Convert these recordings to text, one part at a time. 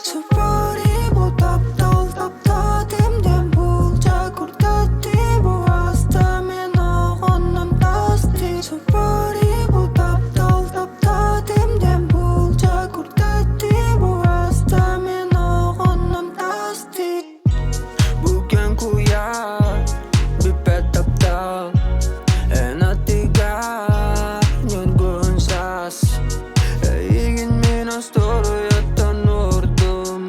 Safari bu таптал таптаатым диэн буулдьа курдаттыы бу ааста мин оҕоннум тастыы Safari bu таптал таптаатым диэн буулдьа курдаттыы бу ааста мин оҕоннум тастыы Бу кэм куйаар бүппэт таптал Эн аттыгар ньургун саас Эйигин мин остуоруйаттан уурдум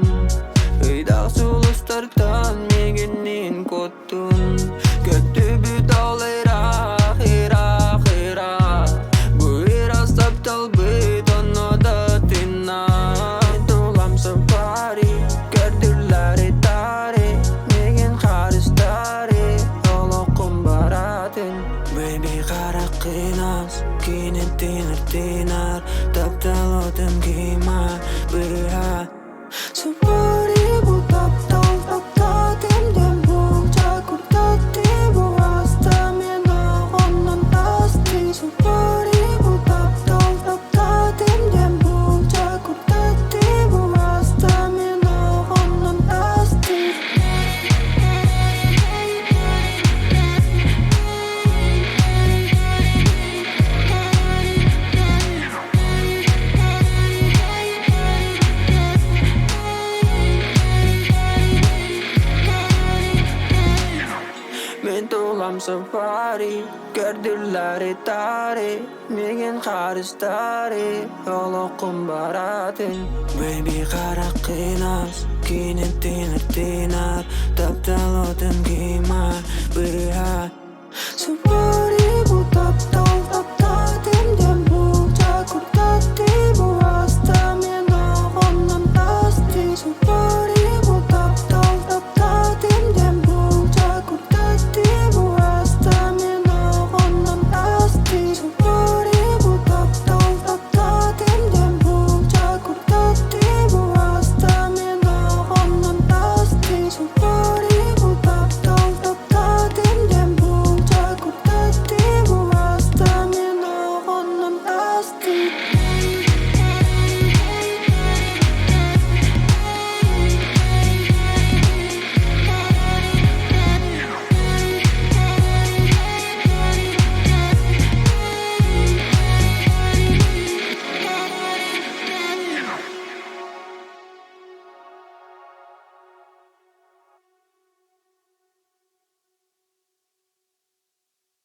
Ыйдаах сулустартан миигинниин куттун Көттүбүт ол ыраах, ыраах, ыраах Бу ыраас тапталбыт онно да тыыннаах Тулам сафари, көрдүлэри тари Миигин харыстари, олоххун баратын Baby хараххын кини тыынар тыынар Таптал отун киимар быыһа Сафари бу таптал таптаатым диэн буулдьа курдаттыы бу ааста мин оҕоннон тастыы Сафари бу таптал таптаатым диэн буулдьа курдаттыы бу ааста мин оҕоннон тастыы Мин тулам сафари, көрдүлэри тари, миигин харыстари, олоххун баратын. Baby хараххын ас, кини тыынар тыынар, таптал отун киимар, быыһа.